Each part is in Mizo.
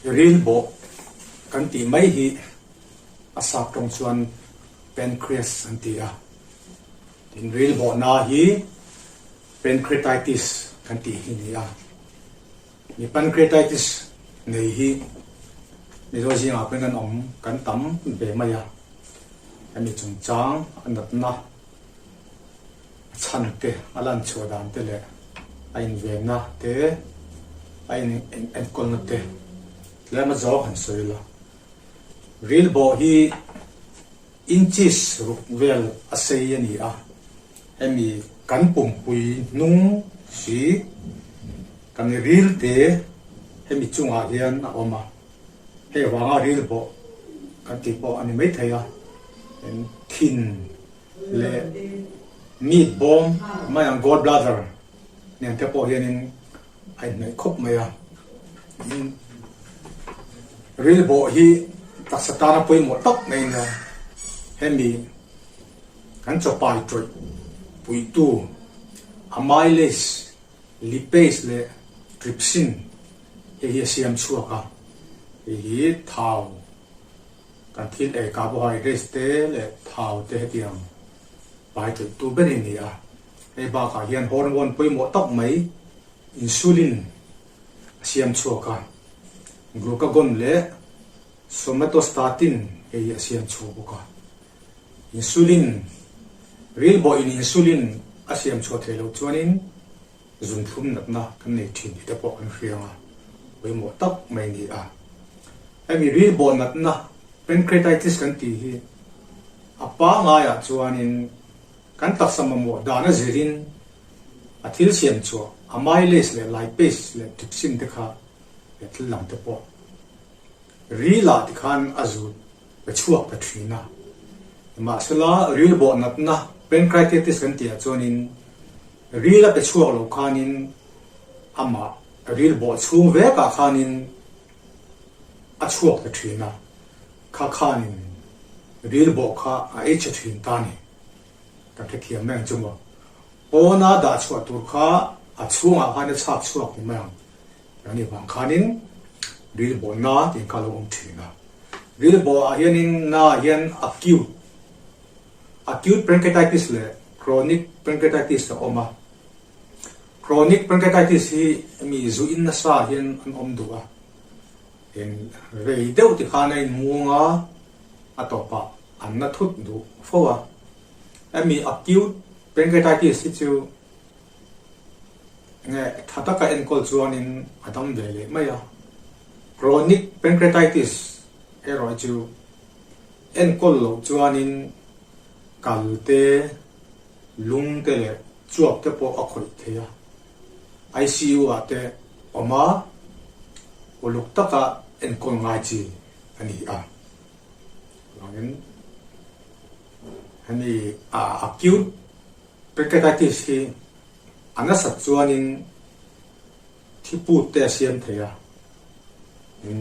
Ril bawh kan tih mai hi a sap tawng chuan pancreas an ti a. Tin, ril bawhna hi pancreatitis kan tih hi a ni a. Mi pancreatitis nei hi Mizo zingah pawhin kan awm kan tam ve mai a. Hemi chungchang a natna a chhan te, a lan chhuah dan te leh a invenna te, a in enkawlna te tlem a zawk han sawi ila. Ril bawh hi inches ruk vel a sei a ni a, hemi kan pumpui hnung hi kan ril te hemi chungah hian a awm a, hei vanga ril bawh kan tih pawh a ni maithei a, thin leh meat bawm mai ang gall bladder nen te pawh hianin a inhnaih khawp mai a. Ril bawh hi taksa tana pawimawh tak mai nia hemi kan chawpai tawih puitu amylase, lipase leh trypsin hei hi a siam chhuak a, hei hi thau Kan thil ei carbohydrates te leh thau te hetiang pai ṭulhtu ber i ni a. Hei bakah hian hormone pawimawh tak mai insulin a siam chhuak a, glucagon leh somatostatin hei hi a siam chhuak bawk a. Insulin, rilbawhin insulin a siam chhuah theih loh chuanin Zunthlum natna kan nei thin tih te pawh kan hria ang a, pawimawh tak mai a ni a. Hemi rilbawh natna, pancreatitis kan tih hi a pangaiah chuanin kan taksa mamawh dan a zirin a thil siam chhuah amylase leh lipase leh trypsin te kha leh thil dang te pawh rilah tikhan a zut pe chhuak ta thin a. Nimahsela rilbawh natna, pancreatitis kan tihah chuanin Ril a pe chhuak lo khanin amah ril bawh chhung vekah khanin a chhuak ta thin a, kha khanin ril bawh kha a ei chhe thin ta ni. Ka hrethiam mai ang chu maw. Pawna dah chhuah tur kha a chhungah khan a chhak chhuak ni mai ang. Ani vang khanin ril bawh na tih kha a lo awm thin a. Ril bawhah hianin na hian acute Acute pancreatitis leh chronic pancreatitis a awm a. Chronic pancreatitis hi mi zu in nasa hian an awm duh a. In rei deuh ti khan a inmuang a, a tawpah an na thut duh fo a. Hemi acute pancreatitis hi chu enge tha taka enkawl chuanin a dam ve leh mai a. Chronic pancreatitis erawh hi chu Enkawl loh chuanin kal te, lung te leh chuap te pawh a khawih thei a. ICU ah te awm a, uluk taka enkawl ngai chi a ni a. Chuvangin hemi acute pancreatitis hi a nasat chuanin Thiput te a siam thei a, in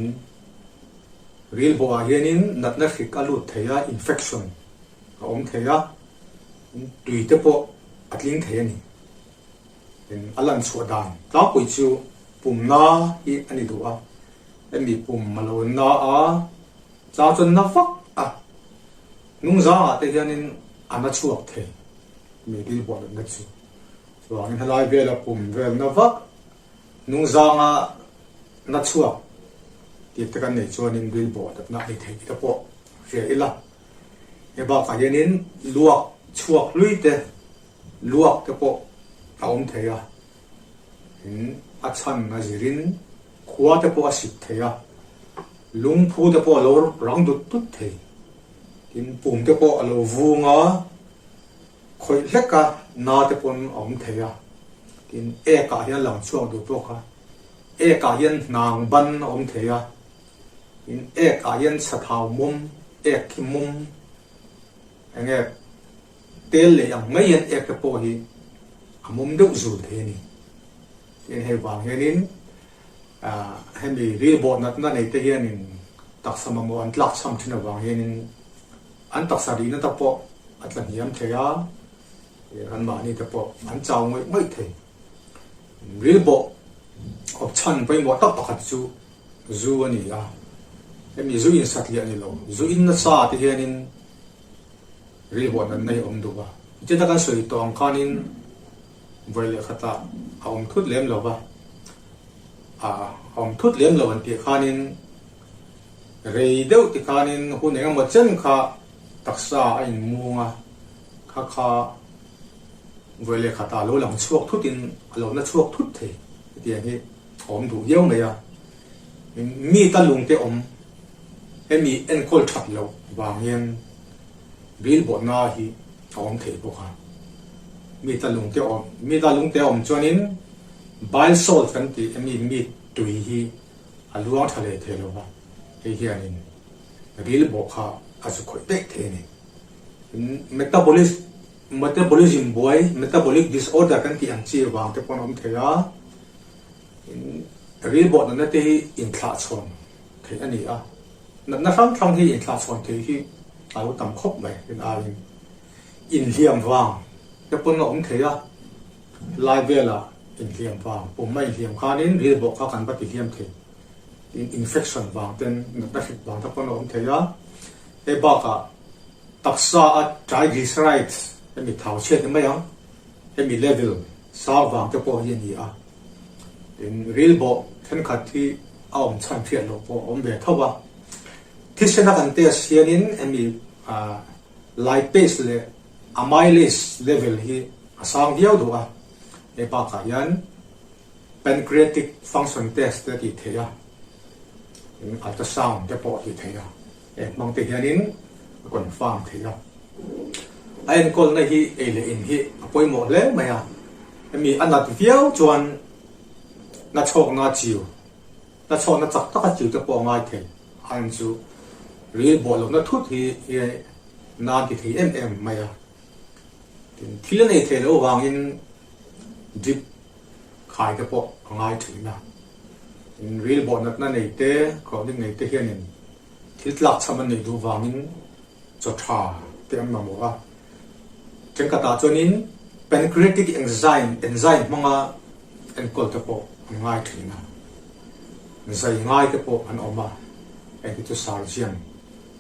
rilbawhah hianin natna hrik a lut thei a, infection a awm thei a, tui te pawh a tling thei a ni. In a lan chhuah dan tlangpui chu pumna hi a ni duh a, hemi pum a lo na a, chang chuan na vak a, hnungzangah te hianin a na chhuak thei, mi rilbawh natna chu. Chuvangin helai vela pum velna vak hnungzanga na chhuak tih te kan neih chuanin rilbawh natna a ni theih tih te pawh hria ila. He bakah hianin luak chhuak hlui te, luak te pawh a awm thei a, in a chhan a zirin khua te pawh a sip thei a, lungphu te pawh a lo rang dut dut thei, tin pum te pawh a lo vung a, Khawih hleka na te pawn a awm thei a, tin ek ah hian lang chhuak duh bawk a, ek ah hian hnang ban a awm thei a, tin ek ah hian chhathau mawm, ek khi mawm enge tel leh ang mai hian ek te pawh hi a mawm deuh zul thei a ni. Tin hei vang hianin ah hemi rilbawh natna nei te hianin taksa mamawh an tlak chham thin avang hianin An taksa rihna te pawh a tla hniam thei a, anmahni te pawh an chau ngawih ngawih thei. Rilbawh awp chhan pawimawh tak pakhat chu zu a ni a, hemi zu in satliah ni lo, zu in nasa te hianin rilhuah natna hi a awm duh a. Cheta kan sawi tawh ang khanin vawi leh khatah a awm thut lem lo va, a awm thut lem lo an tih khanin rei deuh ti khanin hun engemaw chen kha taksa a inmung a, kha kha vawi leh khatah lo lang chhuak thutin a lo la chhuak thut thei hetiang hi a awm duh viau mai a. Mi ta lungte awm hemi enkawl that loh vang hian ril bawhna hi a awm thei bawk a. Mi ta lungte awm mi ta lungte awm chuanin bile salt kan tih hemi mi tui hi a luang tha leh thei lo va, hei hianin ril bawh kha a zu khawih daih thei a ni. Metabolism Metabolism buai, metabolic disorder kan tih ang chi vang te pawh an awm thei a, ril bawh natna te hi inthlahchhawn theih a ni a, natna hrang hrang hi inthlahchhawn theih hi a lo tam khawp mai rin aiin inhliam vang te pawn a awm thei a, lai velah inhliam vang pum a inhliam khanin ril bawh kha kan va tihliam thei, infection vang ten natna hrik vang te pawn a awm thei a, hei bakah. Taksa a triglycerides hemi thau chhiat ni mai ang, hemi level sang vang te pawh hi a ni a. Tin, rilbawh thenkhat hi a awm chhan hriat loh pawh a awm ve tho a. Thisena kan test hianin hemi lipase leh amylase level hi a sang viau duh a. Hei bakah hian pancreatic function test te a tih theih a, tin ultrasound te pawh a tih theih a. He hmang te hianin a confirm thei a. A enkawlna hi ei leh in hi a pawimawh hle mai a. Hemi a nat viau chuan na chhawkna chiu, na chhawkna chak taka chiu te pawh a ngai thei. An chu ril bawh lohna thut hi nan ti thei em em mai a. Tin, thil a nei thei loh avangin drip khai te pawh a ngai thin a. Tin, ril bawh natna nei te, chronic nei te hianin thil tlak chham an neih duh vangin chaw tha te an mamawh a. Thenkhatah chuanin pancreatic enzyme enzyme hmanga enkawl te pawh an ngai thin a. Zai ngai te pawh an awm a, heng hi chu surgeon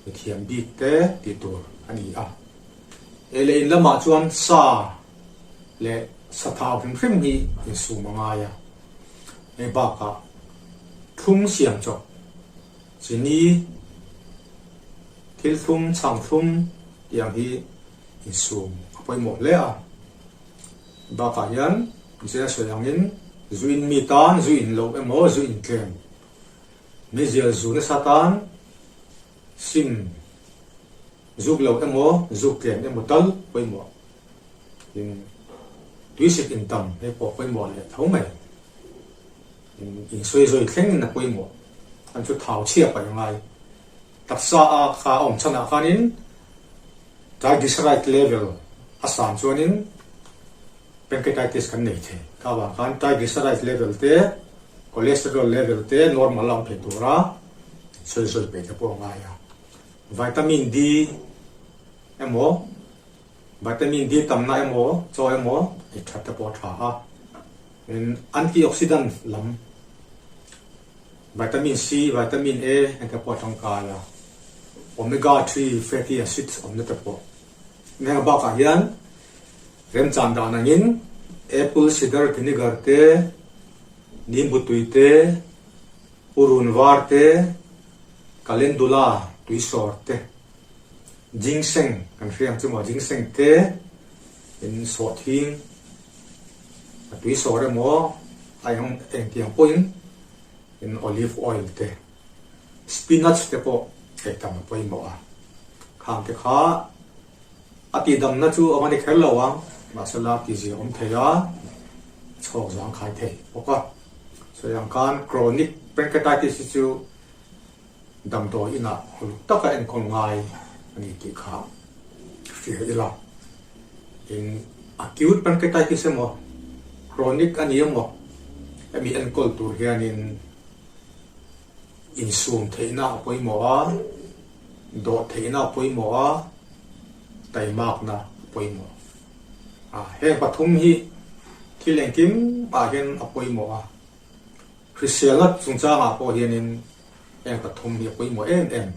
mithiam bik te tih tur a ni a. Ei leh in lamah chuan sa leh sa thau hrim hrim hi insum a ngai a. Hei bakah thlum siam chawp, chini, thil thlum, chhang thlum tih ang hi insum a pawimawh hle a. Bakah hian Mzia sawi angin zu in mi tan zu in loh emaw zu in tlem, meizial zu nasa tan sim Zuk lo emaw, zuk tlem emaw tal pawimawh in tuisik in tam hei pawh pawimawh leh tho mai. In insawi zawi thleng in a pawimawh. An chu thau chhia paih a ngai. Taksa a kha a awm chhan ah khanin triglyceride level a san chuanin pancreatitis kan nei thei. Kha avang khan triglyceride level te, cholesterol level te normal a awm thei tura sawi zawi peih te pawh a ngai a. Vitamin D emaw, Vitamin D tamna emaw, chaw emaw ei that te pawh a tha a. Tin, antioxidant lam, Vitamin C, Vitamin A heng te pawh a tangkai a. Omega 3 fatty acids awmna te pawh. Heng bakah hian remchan dan angin apple cider vinegar te, nimbu tui te, Purun var te, calendula tuisawr te, ginseng kan hria ang chu maw, ginseng te in sawhthing a tuisawr emaw a eng engtiang pawhin in olive oil te, spinach te pawh ei tam a pawimawh a, khang te kha a tihdamna chu a va ni kher lo ang, mahsela tihzia awm thei a, chhawk zangkhai thei bawk a. Sawi ang khan chronic pancreatitis hi chu damdawi inah uluk taka enkawl ngai a ni tih kha hria ila. Tin, acute pancreatitis emaw chronic a ni emaw hemi enkawl tur hianin insum theihna a pawimawh a, dawh theihna a pawimawh a, taimakna a pawimawh. A, heng pathum hi thil engkim ah hian a pawimawh a, hriselna chungchangah pawh hianin Heng pathum hi a pawimawh em em.